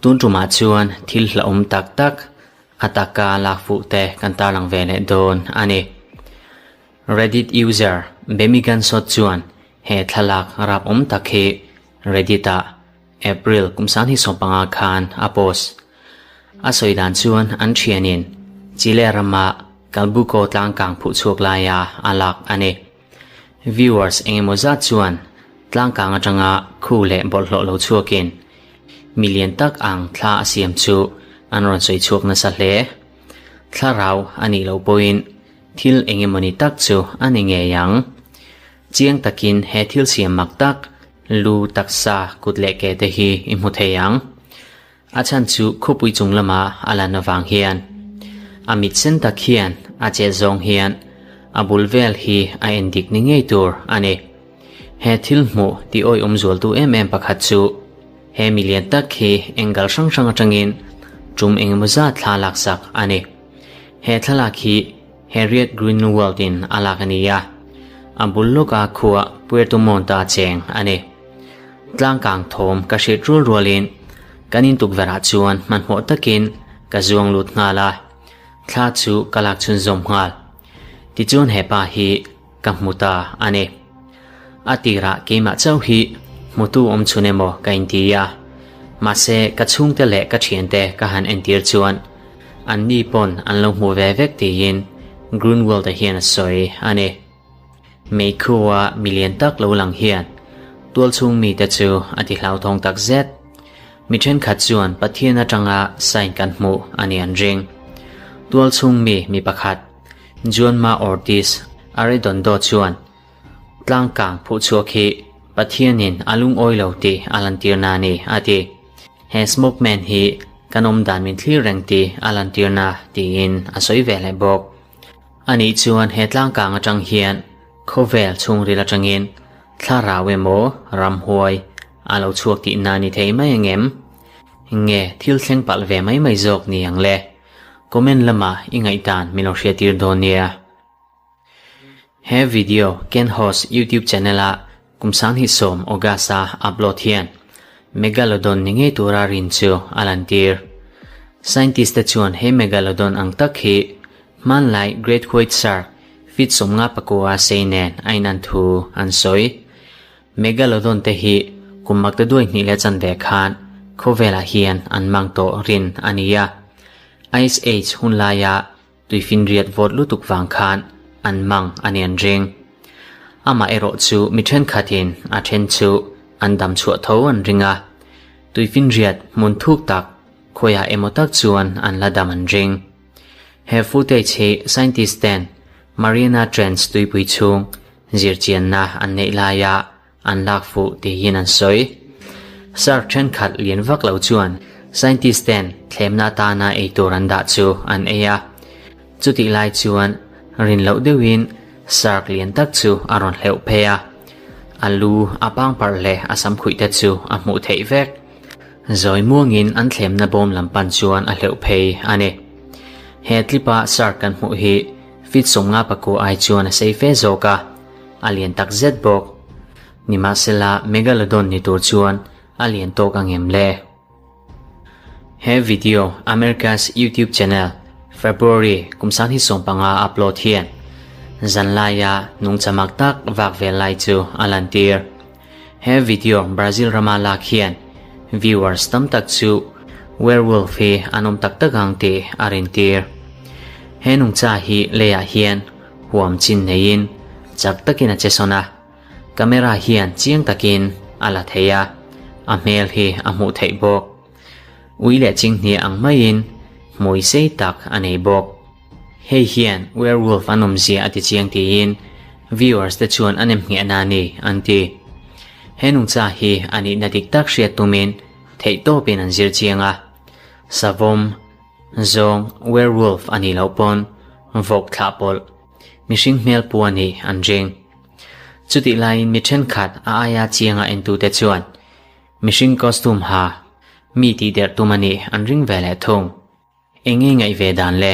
Tun tumah chuan thil hlauhawm tak tak a taka lak fuh te kan tarlang ve leh dawn a ni. Reddit user Bemigansot chuan he thlalak rapawm tak hi Reddit ah April kum sanghi 15 khan a post. A sawi dan chuan an thianin Chile rama Calbuco tlangkang phuh chhuak laia a lak a ni. Viewers engemaw zat chuan tlangkang atanga khu leh bawlhhlawh lo chhuakin mi lian tak ang thla a siam chu an rawn sawi chhuak nasa hle. Thlarau a nih loh pawhin thil engemawni tak chu a ni ngei ang. Chiang takin he thil siam mak tak, lu, taksa, kut leh ke te hi i hmu thei ang. A chhan chu khawpui chung lama a lan avang hian a mit sen tak hian a chet zawng hian a bul vel hi a en dik ni ngei tur a ni. He thil hmuh tih awihawm zualtu em em pakhat chu he mi lian tak hi angle hrang hrang atangin tum engemaw zat thla laksak a ni. He thlalak hi Harriet Greenwald in a lak a ni a, a bul lawka khua Puerto Montt a cheng a ni. Tlangkang thawm ka hriat rual rualin kan in tukverhah chuan hmanhmawh takin ka zuang lut nghal a, thla chu ka lak chhunzawm nghal. Tichuan hepa hi ka hmu ta a ni. A tirah keimah chauh hi hmutu awm chhun emaw ka inti a, mahse ka chhungte leh ka thiante ka han entir chuan anni pawn an lo hmu ve vek tiin Grunwald-a hian a sawi a ni. Meikhuaa mi lian tak lo lang hian tualchhung mite chu a ti hlauthawng tak zet. Mi thenkhat chuan Pathian atanga sign kan hmuh a ni an ring. Tualchhung mi mi pakhat, Juanma Ortiz Arredondo chuan tlangkang phuh chhuak hi Pathianin a lungawi lo tih a lantirna a ni a ti. He smoke man hi kan awmdan min thlir reng tih a lantirna tiin a sawi ve leh bawk. Anih chuan he tlangkang atang hian khawvel chhungril atangin thlarau emaw ramhuai a lo chhuak tihna ni thei mai angem? Nge thil thleng palh ve mai mai zawk ni ang le? Comment lamah i ngaihdan min lo hriattir dawn nia. He video Ken Host YouTube channel a kum 2010 August a upload hian Megalodon ni ngei tura rin chu a lantir. Scientist te chuan he Megalodon ang tak hi hmanlai Great White Shark feet 54 sei nen a inan thu an sawi. Megalodon te hi kum maktaduai hnih leh chanve khan khawvelah hian an mang tawh rin a ni a. Ice Age hunlaia Tuifinriat vawt lutuk vang khan an mang a ni an ring. Amah erawh chu mi thenkhatin a then chu an dam chhuah tho an ring a, tuifinriat hmun thuk tak khawiah emaw tak chuan an la dam an ring. He footage hi scientist ten Mariana Trench tuipui chhung zirchianna an neih laia an lak fuh tiin an sawi. Shark thenkhat lian vak lo chuan scientist ten thlemna atana ei tur an dah chu an ei a. Chutih lai chuan rin loh deuhin shark lian tak chu a rawn hleuh phei a. A lu, a pangparh leh a samkhuih te chu a hmuh theih vek. Zawi muangin an thlemna bawm lam pan chuan a hleuh phei a ni. He tlipa shark kan hmuh hi feet 59 ai chuan a sei fe zawk a. A lian tak zet bawk. Nimahsela Megalodon ni tur chuan a lian tawk ang em le? He video America's YouTube channel February kum 2015 upload hian zanlaia nungchamak tak vak vel lai chu a lantir. He video Brazil rama lak hian viewers tam tak chu werewolf hi an awm tak tak ang tih a rintir. He nungcha hi leiah hian huam chin neiin chak takin a che sawn a, camera hian chiang takin a la thei a, a hmel hi a hmuh theih bawk. Ui leh chinghnia ang maiin hmui sei tak a nei bawk. Hei hian werewolf an awmzia a ti chiang tiin viewers te chuan an emnghehna a ni an ti. He nungcha hi a nihna dik tak hriat tumin theihtawpin an zir chiang a, savawm, Zawng, werewolf, a nih loh pawn vawk thlah pawlh, mihring hmel pu a nih an ring. Chutih laiin mi thenkhat a aia chianga entute chuan mihring costume ha mi tihderh tum a nih an ring ve leh thung. Eng nge ngaih ve dan le?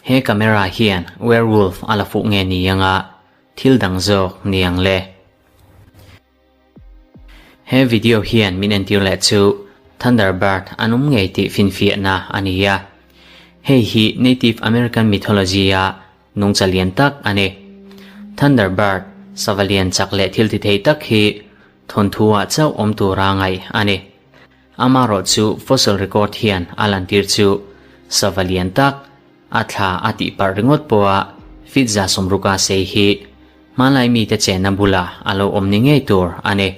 He camera hian werewolf a la fuh nge ni anga thil dang zawk ni ang le? He video hian min entir leh chu Thunderbird an awm ngei tih finfiahna a ni a. Hei hi Native American mythology-a nungcha lian tak a ni. Thunderbird, sava lian chak leh thil ti thei tak hi thawnthu-ah chauh awm tura ngaih a ni. Amaherawhchu fossil record hian a lantir chu sava lian tak, a thla a tih parh ringawt pawha feet 60 sei hi hmanlai mite chenna bula a lo awm ni ngei tur a ni.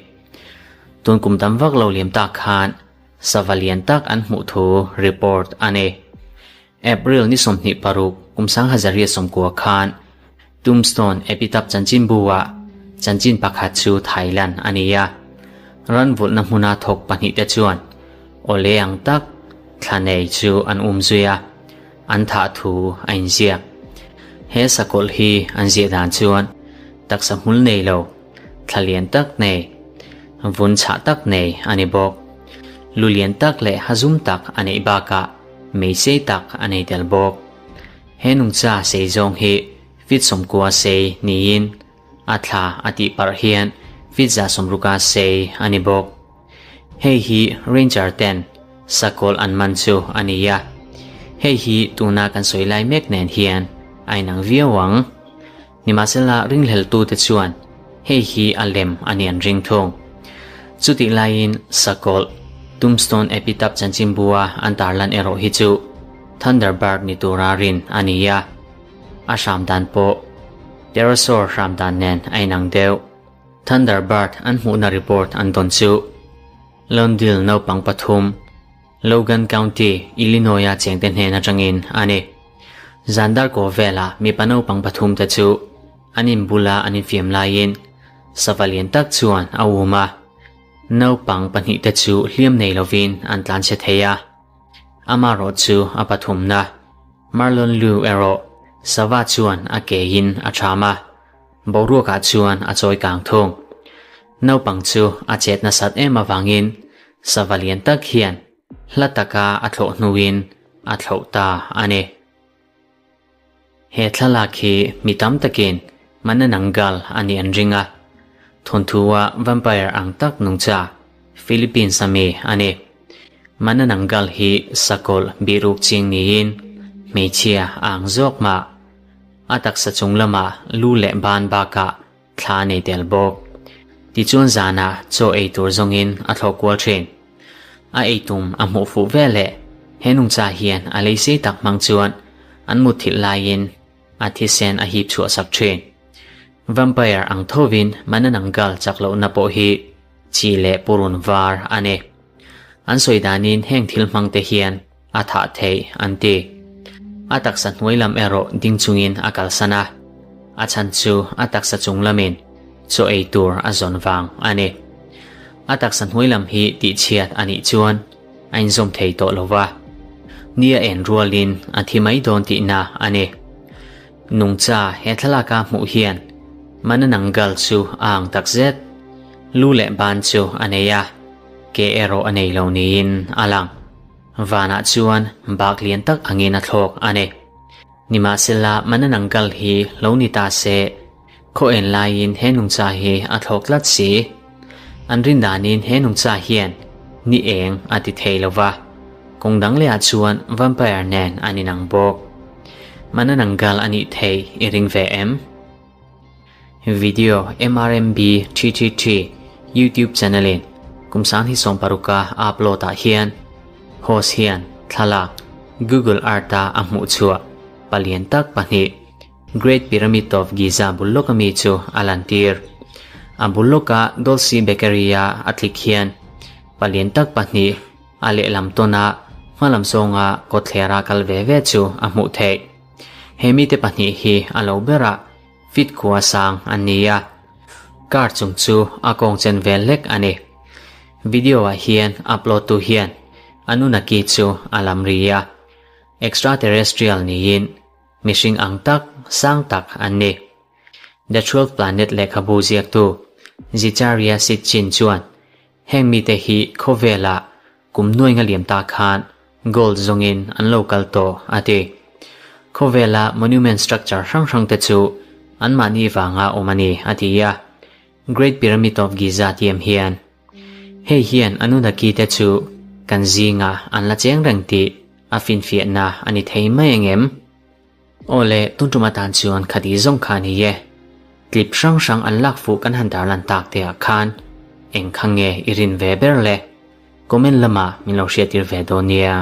Tun kum tam vak lo liam tak khan sava lian tak an hmuh thu report a ni. April ni 26 kum 1990 khan Tombstone Epitaph chanchinbu-ah chanchin pakhat chu thailan a ni a. Ran vulhna hmuna thawk pahnihte chuan awle ang tak thla nei chu an um zui a, an thah thu a inziak. He sakawlh hi an ziah dan chuan taksa hmul nei lo, thla lian tak nei, vun chhah tak nei a ni bawk. Lu lian tak leh hazum tak a neih bakah mei sei tak a nei tel bawk. He nungcha sei zawng hi feet 90 sei niin a thla a tih parh hian feet 60 sei a ni bawk. Hei hi ranger ten sakawlh an man chu a ni a, hei hi tuna kan sawi lai mek nen hian a inang viau ang. Nimahsela ringhleltute chuan hei hi a lem a ni an ring thung. Chutih laiin sakawlh Tombstone Epitaph chanchinbua an tarlan erawh hi chu Thunderbird ni tura rin a ni a, a hram dan pawh pterosaur hram dan nen a inang deuh. Thunderbird an hmuhna report an dawn chu Londale naupang pathum, Logan County, Illinois-a chengte hnen atangin a ni. Zan darkaw velah mipa naupang pathumte chu an inbula an infiam laiin sava lian tak chuan a um a. Naupang pahnihte chu hliam nei lovin an tlanchhe thei a. Amaherawh chu a pathumna, Marlon Liu erawh sava chuan a keiin a ṭham a. Boruakah chuan a chawi kang thung. Naupang chu a chet nasat em avangin sava lian tak hian hla taka a thlawh hnuin a thlauh ta a ni. He thlalak hi mi tam takin Manananggal a nih an ring a, thawnthu-a vampire ang tak nungcha Philippines-a mi a ni. Manananggal hi sakawlh bihruk ching niin hmeichhia a ang zawk mah. A taksa chung lamah lu leh ban bakah thla a nei tel bawk. Tichuan zanah chaw ei tur zawngin a thlawh kual thin. A ei tum a hmuh fuh veleh he nungcha hian a lei sei tak hmang chuan an mutthilh laiin a thisen a hip chhuah sak thin. Vampire ang thovin Manananggal chak lohna pawh hi chi leh purun var a ni. An sawi danin heng thil hmangte hian a thah theih an ti. A taksa hnuai lam erawh ding chungin a kalsan a, a chhan chu a taksa chung lamin chaw ei tur a zawn vang a ni. A taksa hnuai lam hi tihchhiat a nih chuan a inzawm thei tawh lo va, ni a en rualin a thi mai dawn tihna a ni. Nungcha he thlalaka hmuh hian Manananggal chu a ang takzet. Lu leh ban chu a nei a, ke erawh a nei lo niin a lang. Vanah chuan bak lian tak angin a thlawk a ni. Nimahsela Manananggal hi lo ni ta se, khaw en laiin he nungcha hi a thlawk tlat si. An rin danin he nungcha hian ni eng a ti thei lo va, kawng dang lehah chuan vampire nen an inang bawk. Manananggal a nih theih i ring ve em? Video MRMB 333 YouTube channel in kum sang hi 60 a upload ah hian host hian thlalak Google Earth a a hmuh chhuah palian tak pahnih Great Pyramid of Giza bul lawk ami chu a lantir. A bul lawka Dolce Bakery a a tlik hian palian tak pahnih a lehlam tawn a hmalam zawnga kawtthlera kal ve ve chu a hmuh theih. He mite pahnih hi a lo berah fit khua sang an ni a, car chung chu a kawng chen vel hlek a ni. Video ah hian upload tu hian Anunnaki chu a lam ri a, extraterrestrial niin mihring ang tak sang tak an ni. The Twelve Planet lehkhabu ziaktu Zecharia Sitchin chuan heng mite hi khawvelah Kum nuai nga liam ta khan gold zawngin an lo kal tawh a ti. Khawvela monument structure hrang hrang te chu anmahni vanga awm a ni a ti a, Great Pyramid of Giza tiam hian. Hei hian Anunnaki te chu kan zingah an la cheng reng tih a finfiahna a ni thei mai angem? Aw le, tun tum atan chuan khati zawng kha a ni e. Clip hrang hrang an lak fuh kan han tarlan tak te ah khan eng kha nge i rin ve ber le? Comment lamah min lo hriattir ve dawn nia.